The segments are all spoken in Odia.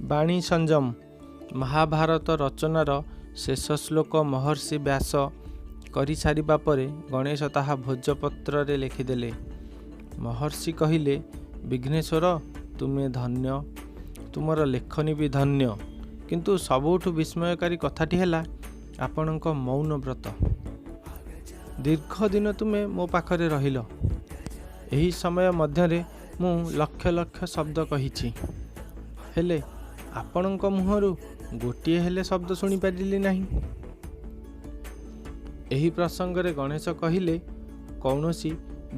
ବାଣୀ ସଂଯମ। ମହାଭାରତ ରଚନାର ଶେଷ ଶ୍ଲୋକ ମହର୍ଷି ବ୍ୟାସ କରିସାରିବା ପରେ ଗଣେଶ ତାହା ଭୋଜପତ୍ରରେ ଲେଖିଦେଲେ। ମହର୍ଷି କହିଲେ, ବିଘ୍ନେଶ୍ୱର, ତୁମେ ଧନ୍ୟ, ତୁମର ଲେଖନୀ ବି ଧନ୍ୟ। କିନ୍ତୁ ସବୁଠୁ ବିସ୍ମୟକାରୀ କଥାଟି ହେଲା ଆପଣଙ୍କ ମୌନ ବ୍ରତ। ଦୀର୍ଘ ଦିନ ତୁମେ ମୋ ପାଖରେ ରହିଲ। ଏହି ସମୟ ମଧ୍ୟରେ ମୁଁ ଲକ୍ଷ ଲକ୍ଷ ଶବ୍ଦ କହିଛି, ହେଲେ ଆପଣଙ୍କ ମୁହଁରୁ ଗୋଟିଏ ହେଲେ ଶବ୍ଦ ଶୁଣିପାରିଲି ନାହିଁ। ଏହି ପ୍ରସଙ୍ଗରେ ଗଣେଶ କହିଲେ, କୌଣସି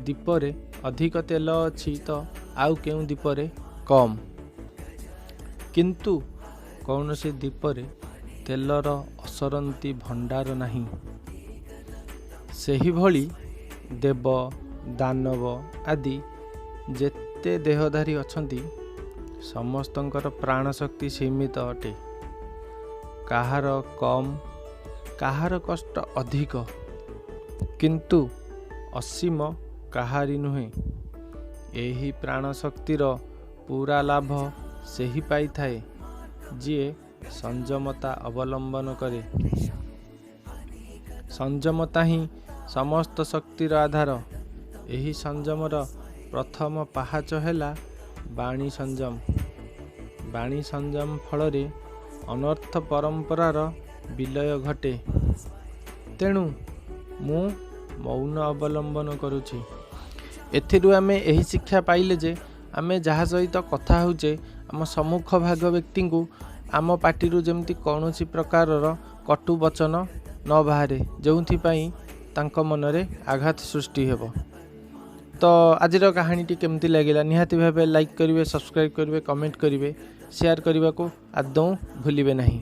ଦୀପରେ ଅଧିକ ତେଲ ଅଛି ତ ଆଉ କେଉଁ ଦୀପରେ କମ୍, କିନ୍ତୁ କୌଣସି ଦୀପରେ ତେଲର ଅସରନ୍ତି ଭଣ୍ଡାର ନାହିଁ। ସେହିଭଳି ଦେବ, ଦାନବ ଆଦି ଯେତେ ଦେହଧାରୀ ଅଛନ୍ତି, ସମସ୍ତଙ୍କର ପ୍ରାଣଶକ୍ତି ସୀମିତ ଅଟେ। କାହାର କମ୍, କାହାର କଷ୍ଟ ଅଧିକ, କିନ୍ତୁ ଅସୀମ କାହାରି ନୁହେଁ। ଏହି ପ୍ରାଣଶକ୍ତିର ପୂରା ଲାଭ ସେହି ପାଇଥାଏ, ଯିଏ ସଂଯମତା ଅବଲମ୍ବନ କରେ। ସଂଯମତା ହିଁ ସମସ୍ତ ଶକ୍ତିର ଆଧାର। ଏହି ସଂଯମର ପ୍ରଥମ ପାହାଚ ହେଲା ବାଣୀ ସଂଯମ। ବାଣୀ ସଂଯମ ଫଳରେ ଅନର୍ଥ ପରମ୍ପରାର ବିଲୟ ଘଟେ। ତେଣୁ ମୁଁ ମୌନ ଅବଲମ୍ବନ କରୁଛି। ଏଥିରୁ ଆମେ ଏହି ଶିକ୍ଷା ପାଇଲେ ଯେ ଆମେ ଯାହା ସହିତ କଥା ହେଉଛେ, ଆମ ସମ୍ମୁଖ ଭାଗ ବ୍ୟକ୍ତିଙ୍କୁ ଆମ ପାଟିରୁ ଯେମିତି କୌଣସି ପ୍ରକାରର କଟୁ ବଚନ ନ ବାହାରେ, ଯେଉଁଥିପାଇଁ ତାଙ୍କ ମନରେ ଆଘାତ ସୃଷ୍ଟି ହେବ। ତ ଆଜିର କାହାଣୀଟି କେମିତି ଲାଗିଲା? ନିହାତି ଭାବେ ଲାଇକ୍ କରିବେ, ସବସ୍କ୍ରାଇବ୍ କରିବେ, କମେଣ୍ଟ କରିବେ, ସେୟାର କରିବାକୁ ଆଦୌ ଭୁଲିବେ ନାହିଁ।